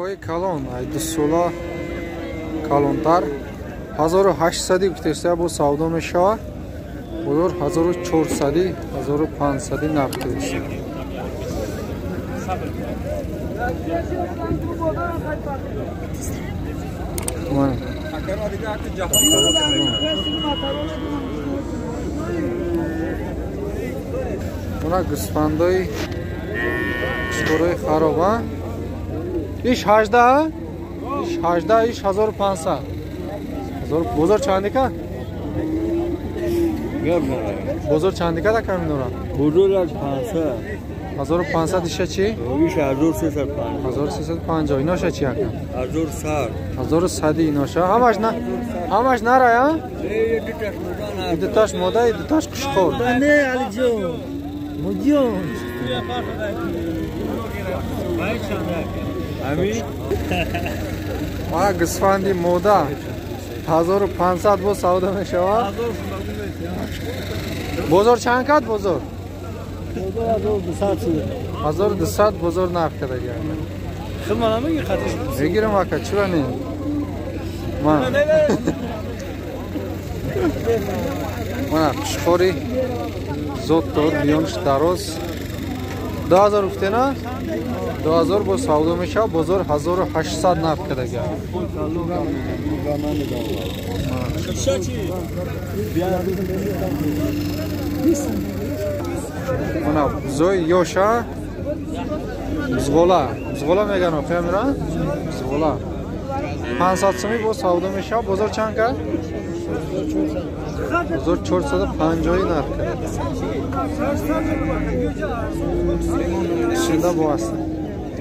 Такаҳои калон, ай 2 сола калонтар 1800 гуфтеста бо савдо мешавад. Бозор 1400, 1500 нарх аст. Мана гӯсфандои қушқорои хароб, а? Иш 18, иш 18, иш 1500. Бозор чандика? Бозор чандика да каминора? Бозор 500. 1500 иша чи? Иш 1350. 1350. Иноша чи ака? 1100. 1100 иноша. Ҳамаш на, ҳамаш нарай, а? Дуташ мода, дуташ қушқор. Не, Алиҷон. Муҷон. Ами? Мана гӯсфанди мода 1500 бо савдо мешавад. Бозор чанд кард бозор? 1200 бозор нарх карда. Мегирам ака, чура не? Мана қушқори зоддор, миёнш дароз. 2000 гуфтена? 2000 бо савдо мешавад, бозор 1800 нарх карда. Мана бузои ёша бузғола, бузғола меган охиамира? Бузғола. 500 сомӣ бо савдо мешавад, бозор чанд кард? Бозор 450 нарх кард. Шунда бо аст.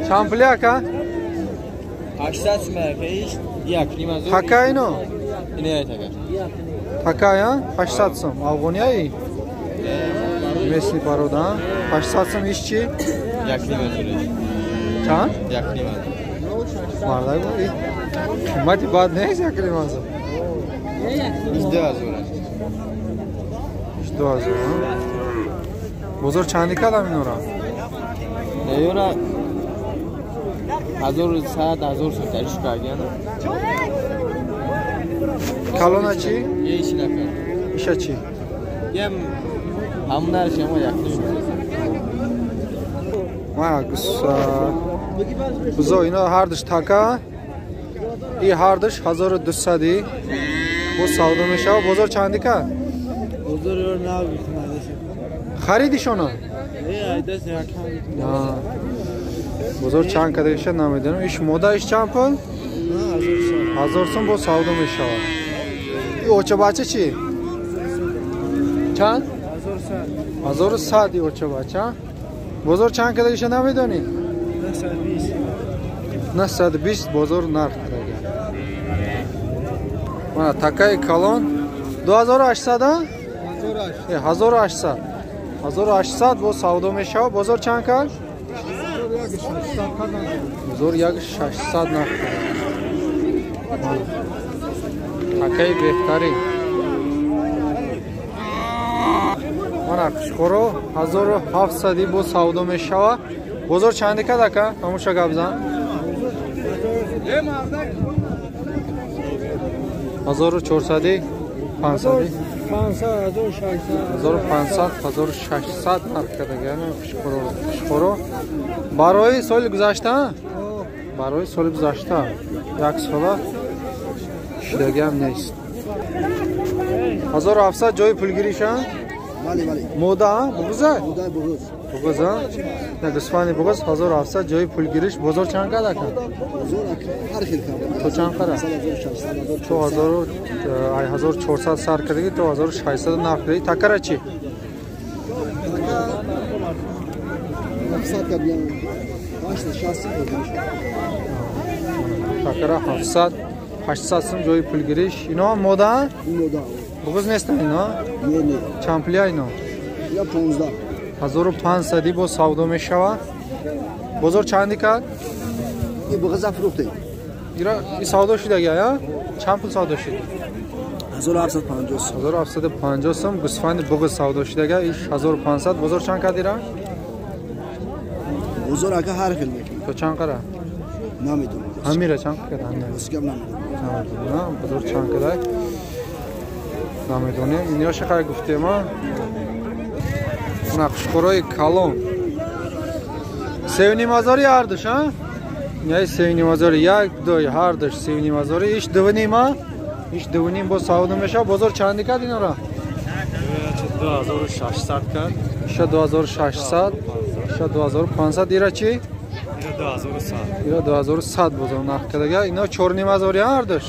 Чанд пули ака? 800 сомӣ ака, иш як ним аз. Така ино? Ине така. Така, а? 800 сом. Афғонияи? Местный порода, 800 сом иш чи? Як ним аз. Чанд? Як ним аз. Мардак, қимати бад нест як ним аз. 22000. 22000. Бозор чанди кардам инора? Инора 1100, 1100 тариш кардяна. Калона чи? Иш накард. Иша чи? Ям ҳамун нархи ҳамо як ним. Ма бузо ино ҳардуш така. И ҳардуш 1200 бо савдо мешавад. Бозор чанди кард? Бозор ёр нав харидишона? Бозор чанд кардагиша намедонам. Иш мода иш чанд пул? 1000 сом бо савдо мешавад. И очабача чи? Чанд? 1100 и очабача. Бозор чанд кардагиша намедонӣ? 920 бозор нарх кардага. Мана такаи калон 2800, а? 1800. 1800 бо савдо мешавад. Бозор чанд кард? Бозор 1600 нарх кард. Такаи беҳтарин. Мана қушқоро 1700 бо савдо мешавад. Бозор чанди кард ака? Ҳамуша гап зан. 1400, 500, 1500, 1600 нарх карда. Қушқоро барои соли гузашта, барои соли гузашта як сола шидагиам нест. 1700 ҷои пулгириша? Мода, буғуза? Буғуза? На гӯсфанди буғуз 1700 ҷои пулгириш. Бозор чанд кард ака? То чанд қара? То 1400 сар кардаги, то 1600 нарх кардаги. Такара чи? Такара 700, 800 сум ҷои пулгириш. Ино ҳам мода? Буғуз нестанд ино? Чанд пулия ино? 1500 бо савдо мешавад. Бозор чанди кард? И савдо шудаги, а? Чанд пул савдо шуд? 1750. 1750 сум гӯсфанди буғуз савдо шудаги, иш 1500. Бозор чанд кард ира? Бозор ака ҳар хел мекунад. То чанд қара? Намедонам. Ҳамира чанд кард? Гап намедонам. Бозор чанд кард? Намедонем. Ино шақар гуфтем, а? Нақшхӯрои калон. 3.5 ҳазори ҳардуш, а? Яй 3.5 ҳазори як, ду ҳардуш 3.5 ҳазори, иш 2.5, а? Иш 2.5 бо савдо мешавад. Бозор чанди кард инора? 2600 кард. Иша 2600, иша 2500, ира чи? Ира 2100. Ира 2100 бозор нарх кардага. Ино 4.5 ҳазори ҳардуш.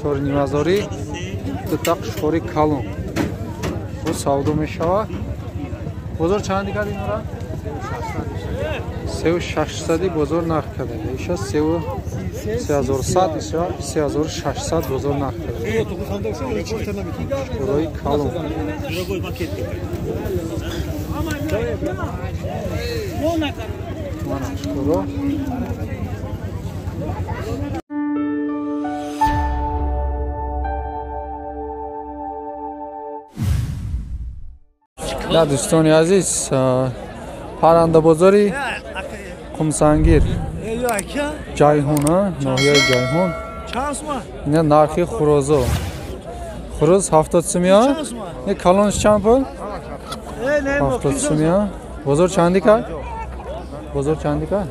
4.5 ҳазори дута қушхори калон. Бо савдо мешавад. Бозор чанди кард инора? 3600 бозор нарх кардага. Иша 3100, иша 3600 бозор нарх кардага. Қушхорои калон. Мана қушхоро. Да, дӯстони азиз, паррандабозори Қумсангир, Ҷайҳун, ноҳияи Ҷайҳун. Ина нархи хурозо. Хуроз 70 сумия. Не калонш чанд пул? 70 сумия. Бозор чанди кард? Бозор чанди кард?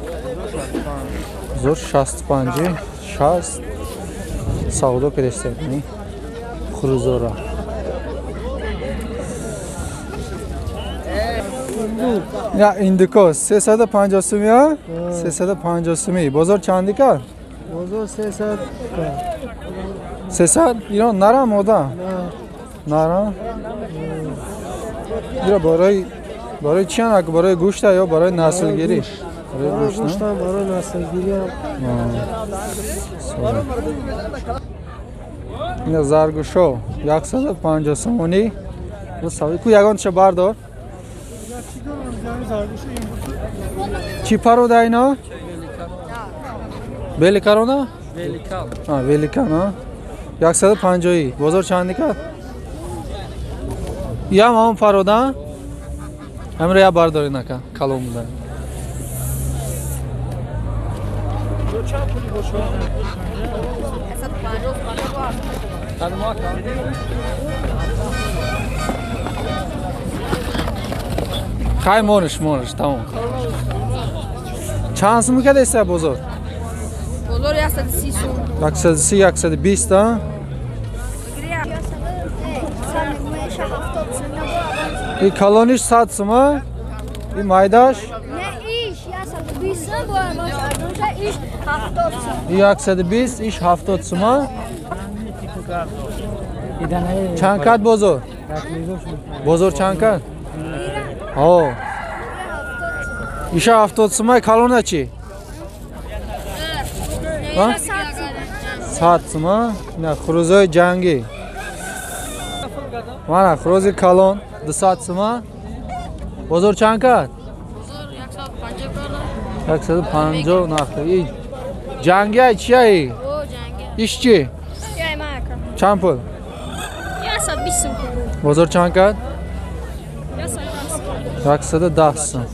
Бозор 65, 60 савдо кардастед хурозора. Я индико 350 сумия, 350 сумия. Бозор чанди кард? Бозор 300 кард. 300? Иро нара мода? Нара? Иро барои чӣ ан? Барои гӯшта ё барои наслгирӣ? Барои гӯшта, барои наслгирӣ. Ина заргӯшо 150 сомонӣ. Ку ягонча бардор. Чӣ парода ино? Великарона? Великан. Великан, а? 150. Бозор чанди кард? Ям ҳамон парода? Ҳамро я бардорӣ нака, калон буда. Хай мониш, мониш, тамом. Чанд сум кардеста бозор? Бозор 130 сум. 130, 120, а? И калониш 100 сум, а? И майдаш? Не, иш 120 сум, иш 70 сум. И 120, иш 70 сум, а? Чанд кард бозор? Бозор чанд кард? Ҳо. Иша 70 сумай, калона чӣ? 100 сума. Ина хурӯзои ҷангӣ. Мана хурӯзи калон 200 сума. Бозор чанд кард? Бозор 150 кард. 150 нарх. И ҷангӣ ай чи ай? О, ҷангӣ. Иш чӣ? Чанд пул? 120 сум. Бозор чанд кард? 110 сум.